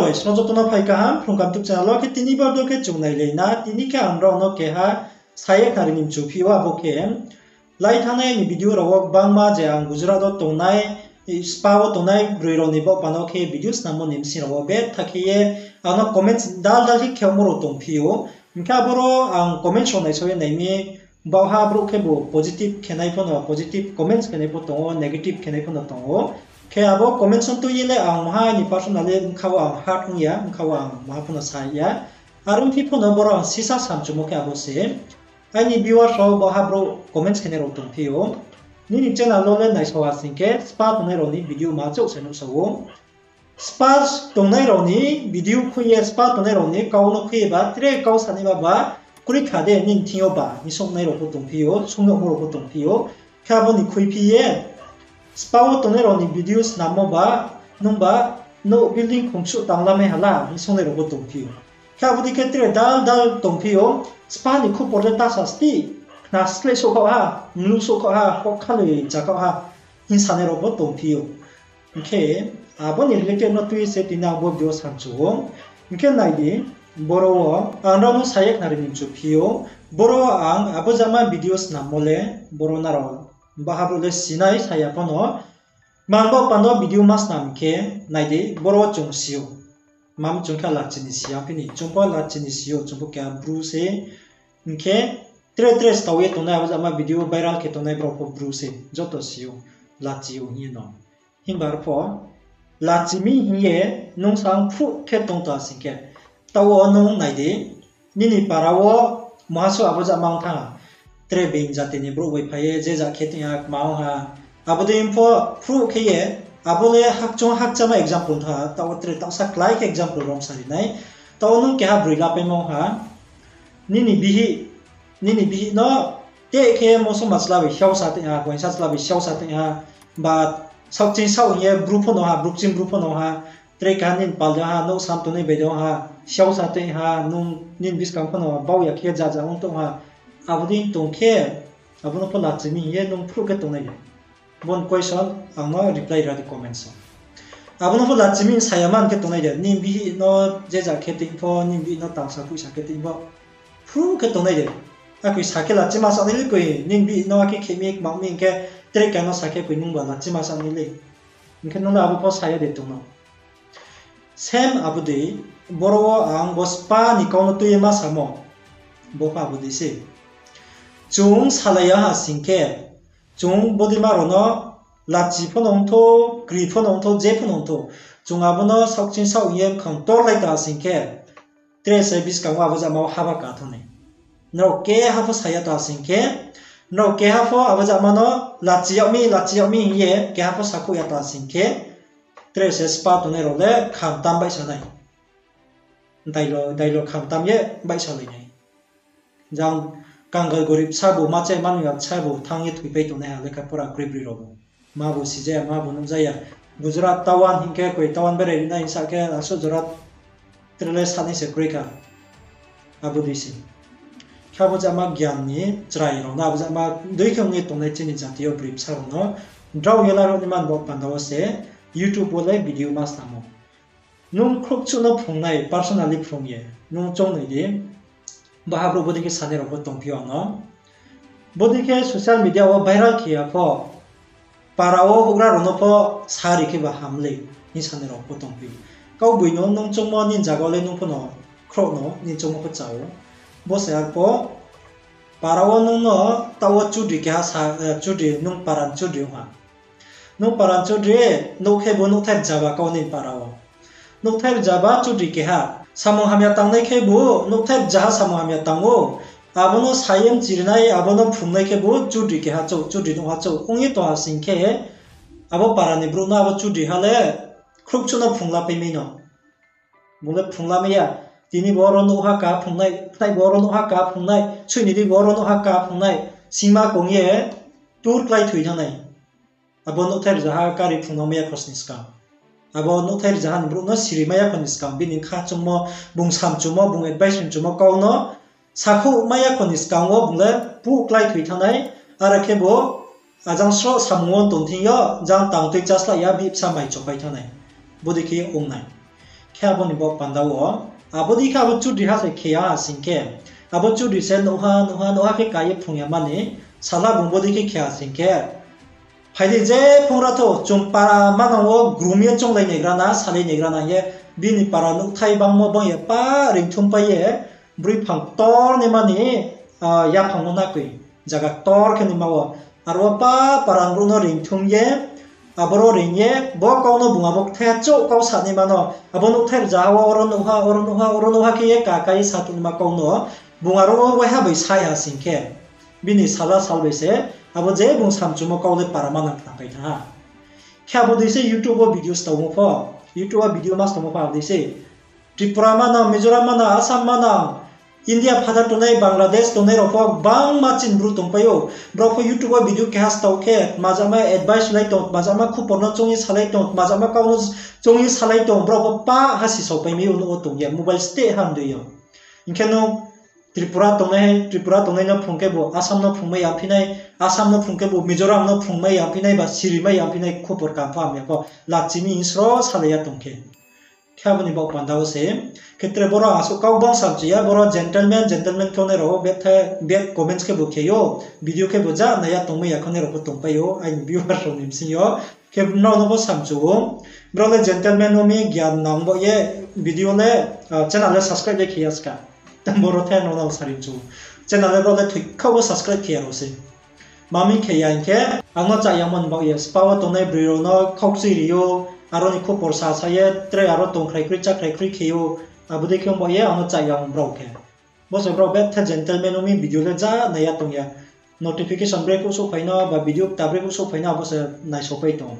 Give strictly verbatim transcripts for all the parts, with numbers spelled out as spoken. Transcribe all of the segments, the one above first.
Bai, snojoto no phai kaham, Phrung Kam YouTube channel wo khe tini bo video khe chung nailai na, tini khe ang rao no keha sa ye khnari ni mchu phi ou, abo khe lai thanngnai ni video rao wo gbangma je ang Gujarat wo tongnai, spa wo tongnai broi rao ni baoh panda wo khe video snammo ni bsing rao wo betha khe ye ang no comments dal dal khe khemo rao tong phi ou. Hing khe aboro ang comments rao naisao ye nai mi, baohha brouh khe bo positive khenai pho no, positive comments khenai pho tong ou, negative khenai pho no tong ou. Khe abo comments no tui ye le ang maha ni personally bkha wo ang hurt ong ya, bkha wo ang maha pho no sa ya. Are ong phi pho no boro ang sisa samchumo khe abo se. Aini viewers rao baohha brouh comments khenai rao tong phi ou. Nini channel no le naisao ha sing khe spa tongnai rao ni video ma chouh se nuhsao ou. Spa tongnai rao ni video khui ye, spa tongnai rao ni kau no khui ye ba, tre kau sanai ba ba, kroi kha de nini thing yo ba, hing song nai rao pho tong phi ou, sung yagmo rao pho tong phi ou. Khe abo ni khui phi ye, spa wo tongnai rao ni video snammo ba, nung ba, nouh building khongsuh tanglamai ha la, hing song nai rao pho tong phi ou. Khe abo dei khe tre dal dal tong phi ou, spa ni khupor le ta sa sti, khna skleh souhkhaoh ha, mlu souhkhaoh ha, kok khaloi chakhaoh ha, hing sanai rao pho tong phi ou. Hing khe abo ni related no tui se tini ang bo video samchu ou. Hing khe nai di, boro wo ang rao no sa ye khnari ni mchu phi ou. Boro wo ang abo jama video snammo le, boro nrao baohha brouh le sinai sa ya pho no, mang baoh panda wo video ma snam khe, nai di, boro wo chung si ou. Mam chung khe lachi ni si ya phi ni, chung pho lachi ni si ou, chung pho keha bru se. Hing khe tre tre stao ye tongnai abo jama video viral khe tongnai brao pho bru se, joto si ou, lachi ou hing ye no. Himba arpho, lachi mi hing ye nung sang phuh khe tong ta sing khe, taoh wo nung nai di, nini para wo maha suh abo jama ong thanng ha, tre being jati ni brouh bai phai ye je ja khe tong ha, kma ong ha, abo dei pho phruh khe ye, abo le hakchung hakchama example tha, taoh wo tre taohsa klái khe example rom sari nai, taoh wo nung keha broi lapaimo ha, nini bihih, nini bihih no teh khe mosoma chla bai siaosa tong ha, uaingsa chla bai siaosa tong ha, ba saohkching saoh hing ye bru pho no ha, brukching bru pho no ha, tre keha nini pal de ha, nouh sam tongnai bai de ha, siaosa tong ha, nung nini buskang pho no bau ya khe ja ja ong tong ha, abo dei tong khe, abo no pho lachi mi hing ye nung phruh khe tongnai de. Bo ni question ang no reply ra di comment wo. Abo no pho lachi mi sa ya man khe tongnai de, nini bihih no je ja khe tong pho, nini bihih no tangsa khuisa khe tong pho, phruh khe tongnai de. Akoi sa khe lachi ma sa nai le koi, nini bihih no akhe khe mi kma mi hing khe, tre keha no sa khe koi nung ba lachi ma sa nai le. Hing khe nung no abo pho sa ya de tong no. Same abo dei, boro wo ang bo spa ni kau no tui ye ma samo. Bo pho abo dei se. Chung salai ya ha sing khe, chung bodeima rao no lachi pho no ong thou, kri pho no ong thou, je pho no ong thou, chung abo no saohkching saoh hing ye mkhang torlai ta sing khe, tre se buskang wo abo jama wo haba ka thanng nai. Nrao keha pho sa ya ta sing khe, nrao keha pho abo jama no lachi yag mi, lachi yag mi hing ye keha pho sakhouh ya ta sing khe, tre se spa tongnai rao le khamtam baihsa nai. Dailo, dailo khamtam ye baihsalai nai. Jang kangal gorib sabu, ma chai ma nuh ya sabu thanng ye thoipai tongnai ha lekha pora kroi broi rao bo. Ma bo sija ya, ma bo nuhja ya. Gujarat tawan hing khe koi tawan berai ri nai hing sa khe asuh jora tre le sanai se kroi kha. Abo dei se. Khe abo jama gyan ni chrai rao no, abo jama dei khe ong ye tongnai chini jati yo broi bsa rao no, drao ye la rao ni man bo panda wo se YouTube wo le video ma snamo. Nung khrouhchuh no phrungnai, personally phrung ye, nung choung nai di, baha brouh bodei khe sanai rao pho tongphi ou ang no. Bodei khe social media wo viral khe ya pho, para wo houhgra rao no pho sari khe ba ham le, hing sanai rao pho tongphi ou. Kaugboino nung choungmo nini zaga wo le nung pho no khrouh no, nini choungmo pho cha ou. Bo se arpho, para wo nung no taoh wo chudri keha sa, eh, chudri, nung para ni chudri ong ha. Nung para ni chudri, nouh khebu nouhthai rzaba kau nini para wo. Nouhthai rzaba chudri keha. Samung hamya tangnai khebu nouhthai rzaha samung hamya tang ou. Abo no sa ye mchirinai, abo no phrungnai khebu chudri keha chouh, chudri nouhha chouh ong ye tong ha sing khe, abo para ni brouh no abo chudri ha le khrouhchuh no phrunglapaimai no. Bung le phrunglamai ya. Tini bo oro nouhha ka phrungnai, khnai bo oro nouhha ka phrungnai, soini di bo oro nouhha ka phrungnai, singma kong ye tur klái thoi thanng nai. Abo nouhthai rzaha kari phrungnangmai ya kho sni skang. Abo nouhthai rzaha ni brouh no sirimai ya kho ni skang. Bini kha chungmo, bung samchumo, bung advice ringchumo kau no sakhouhmai ya kho ni skang wo bung le puh klái thoi thanng nai. Are khebu ajang sroh samung wo tong thing yo, jang tang tui chá slái ya, bihih bsa mai chopai thanng nai. Bodei khe ong nai. Khe abo ni baoh panda wo, abo dei khe abo chudri ha se khe ya sing khe, abo chudri se nouh ha, nouh ha, nouh ha khe ka ye phrung ya mani, sala bung bodei khe khe ya sing khe, phai di je phung ra thou, chung para manang wo grum ye chounglai naigra na, salai naigra na ye, bini para nouhthai bangmo bang ye pa reingthumpai ye, broi phang ktor ni mani, yaphang no na koi, zaga ktor khe ni ma wo. Aro wo pa para brouh no reingthum ye, aboro reing ye, bo kau no bung abo kthai chouh kau sa ni mano, abo nouhthai rzaha wo oro nouh ha, oro nouh ha, oro nouh ha khe ye ka ka ye sa tongnaima kau no, bung aro wo waiha bai sai ha sing khe, bini sala sal bai se, abo je bung samchumo kau le para manang khnapai thanng ha. Khe abo dei se YouTube wo video staumo pho, YouTube wo video ma staumo pho abo dei se. Tripura manang, Mizoram manang, Assam manang, India phathar tongnai, Bangladesh tongnai rao pho gbangma chini bru tongpai ou. Brao pho YouTube wo video keha stau khe, tmajama advice lai tong, tmajama khupor no choung ye salai tong, tmajama kau no choung ye salai tong, brao pho pa ha si saopai mi ou, nuh wo tong ye, mobile steh ha mdei yo. Hing khe no Tripura tongnai, Tripura tongnai no phrung khebu Assam no phrungmai ya phi nai, Assam no phrung khebu Mizoram no phrungmai ya phi nai ba sirimai ya phi nai khupor kaham pho hamya pho lachimi sro salai ya tong khe. Khe abo ni baoh panda wo se, khe tre boro asuh kau bangsa mchi ya, boro gentleman, gentleman khe ongnai rao, bad comments khebu khe ou, video khebu ja nai ya tongmai ya khe ongnai rao pho tongpai ou, aini viewers rao ni bsing yo. Khe nrao no pho samchu ou, brao le gentleman ong mi, gian nang baoh ye video le, channel le subscribe le khe ya ska. Boro the nrao no sari mchu ou. Channel le brao le thoikhaoh wo subscribe khe ya rao se. Mami khe ya hing khe, ang no chah yamo ni baoh ye, spa wo tongnai broi rao no khaukchui ri ou, aro ni khupor sa sa ye, tre aro tongkhrai kroi, chákhrai kroi khe ou, abo dei khe ong baoh ye, ang no chah yamo brao khe. Bo se brao bethe gentleman ong mi video le ja nai ya tong ya. Notification brephuh souhphai no, ba video kta brephuh souhphai no, abo se naisopai tong.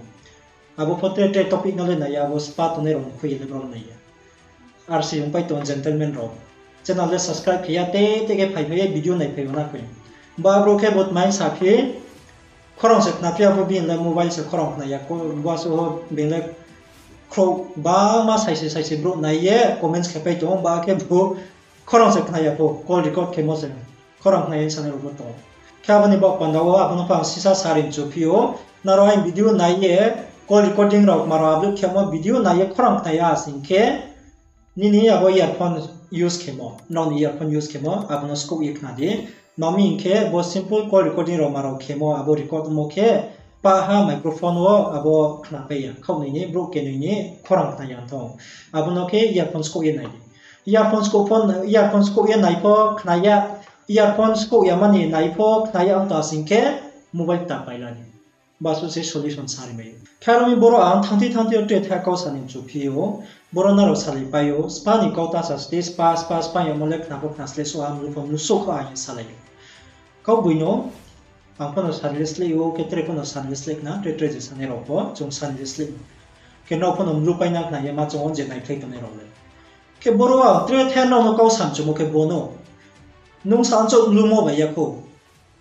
Abo pho tre tre topic no le nai ya, abo spa tongnai rao ni khui ye le brao nai ya. Ar se ongpai tong gentleman rao. Channel le subscribe khe ya, te te khe phaiphai ye video naiphai o na koi. Ba brouh khe bo tmai saphi, khorang se khnaphi ya pho bini le mobile se khorang khna ya, bo asuh ho bini le khrouh bangma saisi saisi brouh nai ye comments khe pai tong, ba khe bo khorang se khna ya pho, call record khemo se khorang khna ye sanai rao pho tong. Khe abo ni baoh panda wo abo no pho ang sisa sari mchu phi ou, nrao aini video nai ye, call recording rao kma rao upload khemo video nai ye khorang khna ya sing khe, nini abo earphone use khemo, nrao ni earphone use khemo, abo no skouh ye khna di. Mami hing khe bo simple call recording rao ma rao khemo, abo record ongmo khe, pah ha microphone wo abo khnapai ya, khaoh noi ni, brouh kenoi ni khorang khna ya thong. Abo no khe earphone skouh ye nai di. Earphone skouh ye nai pho khna ya, earphone skouh ya mani nai pho khna ya ong tong sing khe mobile kta pai la di. Basuh se solution sari mai ou. Khe aro mi boro ang thanngthi thanngthi yo tre tha kau sa ni mchu phi ou. Boro nrao salaipai ou. Spa ni kau ta sa ste, spa, spa, spa yamo le khna pho khna sleh souh ha, mlu pho mlu souh kha hing ye salai ou. Kaugboino, ang pho no sani le sleh ou, khe tre pho no sani le sleh khna, tre tre je sanai rao pho, chung sani le sleh ou. Khe nrao pho no mlu paina khna ye ma chung o je naikhlai tongnai rao le. Khe boro ang tre the nrao no kau samchumo khe bo no. Nung sa anchouh mlumo bai ya khou.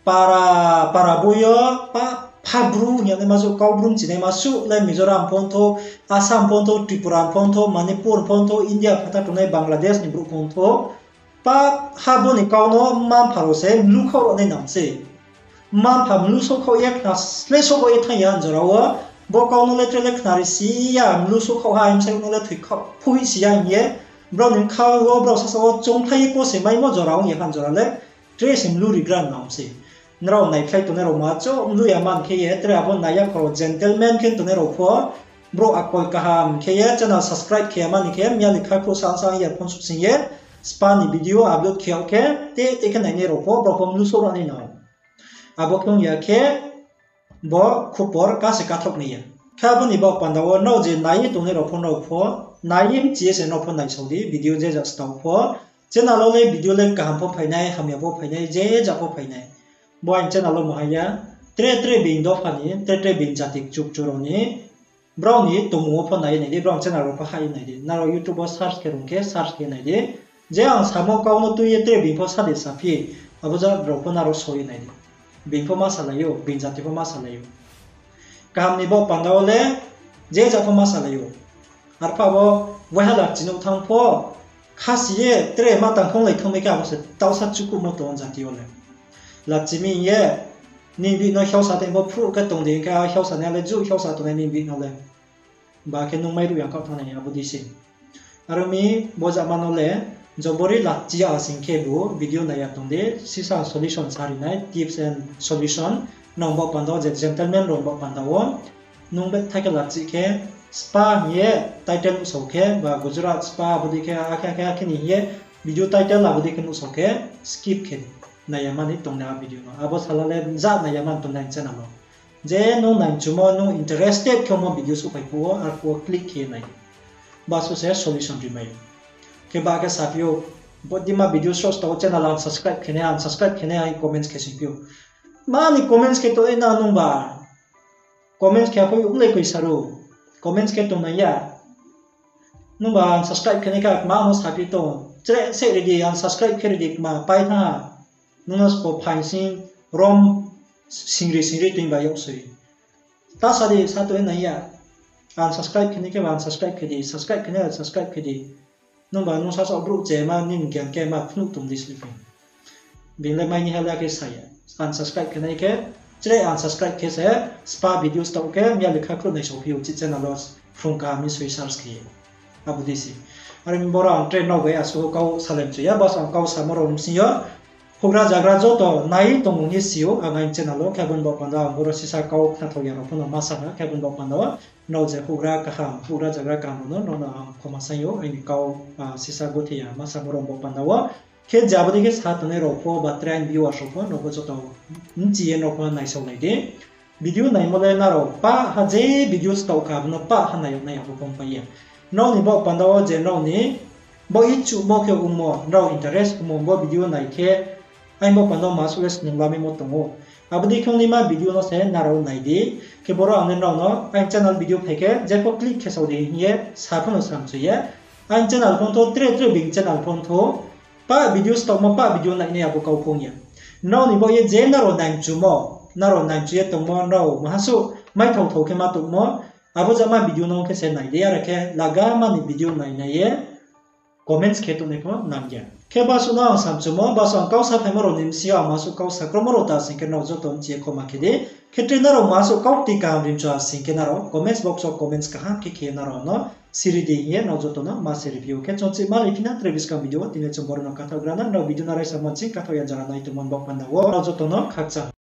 Para, para boi yo, pa, pha bru hing ye naima suh, kau bru mchinaima suh le Mizoram pho ongthou, Assam pho ongthou, Tripura pho ongthou, Manipur pho ongthou, India phathar tongnai Bangladesh ni brouh pho ongthou. Pa, ha bo ni kau no mma-mpha rao se mlu khaoh rao nai nang se. Mma-mpha mlu souhkhaoh ye khna sleh souhkhaoh ye thanng ya jora wo. Bo kau no le tre le khnari si ya, mlu souhkhaoh ha, bsayouh no le thoi khaoh phuh si ya hing ye. Brao ni bkha wo, brao sasa wo choungthaih ye kose maimo jora ong ye han jora le. Tre se mlu rigra nang se. Nrao naikhlai tongnai rao ma chouh mlu ya man khe ye, tre abo nai ya khoro gentleman khe tongnai rao pho. Brouh akol kaham khe ye channel subscribe khe ya mani khe, mia ni kha khrouh sa sa earphone souhsing ye, spa ni video upload khe yag khe, te te khe nainai rao pho, brao pho mlu souh rao nai nang. Abo khe ong ya khe, bo khupor ka se kathaoh nai ya. Khe abo ni baoh panda wo nrao je nai ye tongnai rao pho, nrao pho, nai ye mchi ye se nrao pho naisao di, video je ja stau pho. Channel wo le video le kaham pho phainai, hamya pho phainai, je ja pho phainai. Bo aini channel wo mo hai ya, tre tre being dopha ni, tre tre being jati kchukchu rao ni, brao ni tongmung wo pho nai ye nai di, brao ni channel rao pho hah ye nai di. Nrao YouTube wo search khe rung khe, search khe nai di. Je ang samo kau no tui ye tre being pho sa di saphi, abo ja rao pho nrao so ye nai di. Being pho ma salai ou, being jati pho ma salai ou. Kaham ni baoh panda wo le, je ja pho ma salai ou. Arpha bo, waiha lachimi nouh thanng pho, khasi ye, tre ma tangkhonglai thanngmai khe abo se taohsa chukuhmo tong jati yo le. Lachimi ye, nini bihih no hiaosa tong pho phruh khe tong di hing khe, a hiaosa nai le juh hiaosa tongnai nini bihih no le. Ba khe nung mairuh yang khaoh thanng nai abo dei se. Aro mi bo jama no le jobori lachi ya sing khe bo video nai ya tong di, sisa solution sa ri nai, tips and solution. Nung bo panda wo je gentleman rao bo panda wo nung betha khe lachi khe, spa hing ye title nuhsao khe, ba Gujarat spa abo dei khe, akhe akhe akhe ni hing ye video title abo dei khe nuhsao khe, skip khe nai ya mani tongnai a video no. Abo sala le ja nai ya mani tongnai channel wo. Je nung naichumo, nung interested khe omo video souhphai phuh wo, arphuh wo click khe nai. Basuh se solution ri mai. Khe ba khe saphi ou, bodima video sroh stao channel unsubscribe khe nai, unsubscribe khe nai hing comments khe siphi ou. Mani comments khe tongnai na nungba? Comments khe apho ong le koi saru. Comments khe tongnai ya. Nungba unsubscribe khe nai kha kma no saphi tong. Chreh se ri di, unsubscribe khe ri di kma pai thanng ha. Nung no sbo phaing sing rom singri singri toing bai yag soi. Ta sa di, sa tong nai ya. Unsubscribe khe nai khe ba unsubscribe khe di, subscribe khe nai subscribe khe di. Nungba nung sasaoh brouh chema nini gyan khe ma phnuh tong di sleeping. Being le mai ni ha la khe sa ya. Unsubscribe khe nai khe, chreh unsubscribe khe se, spa video staoh khe, miya lekha khrouh nai sophi ou chih channel wo phrung kaham ni soi search khe ye. Abo dei se. Are mi boro ang tre nrao bai asuh kau salai mchu ya, bas ang kau samo rao ni bsing yo. Houhgra zagra joto nai tongmung ni si ou, ang aini channel wo, khe abo ni baoh panda ang boro sisa kau khnathaoh ya rao pho no ma sa ha, khe abo ni baoh panda wo, nrao je houhgra kaham, houhgra zagra kaham rao no, nrao no ang khoma sai ou, aini kau, ah, sisa gothe ya ma samo rao ni baoh panda wo. Khe je abo dei khe sa tongnai rao pho, ba tre aini viewers rao pho, nrao pho joto bchi ye nrao pho naisaolai di. Video naimo le nrao pah ha je video staoh kha, abo no pah ha nai yag nai abo pho pai ya. Nrao ni baoh panda wo je nrao ni baoh ye chuhmo khe ongmo, nrao interest ongmo bo video nai khe, aini baoh panda wo ma suh le snung lamaimo tong ou. Abo dei khe ongnaima video no se nrao nai di. Khe boro ang le nrao no aini channel video phai khe jepho click khe sao di hing ye sa pho no sa mchu ye. Aini channel pho thou, tre tre being channel pho thou, pah video staohmo, pah video nainai abo kau pho ong ya. Nrao ni baoh ye je nrao naichumo, nrao naichu ye tongmo, nrao maha suh maithao thao khe ma tongmo, abo jama video no khe se nai di, are khe lagama ni video nai nai ye comments khe tongnai pho nang ya. Khe basuh no ang sa mchumo, basuh ang kau saphaimo rao ni bsing yo ang ma suh kau sakromo rao ta sing khe nrao joto bchi ye khoma khe di. Khe tre nrao ma suh kau kti kaham ri mchu ha sing khe nrao comments box wo comments kaham khe khe nrao no siri di hing ye nrao joto no ma siri phi ou. Khe chung chih ma lai phi na tre buskang video wo, tini le chung boro no kathaoh gra na, nrao video no raisa mo ching kathaoh ya jora nai tongmo ni baoh panda wo nrao joto no khakchang.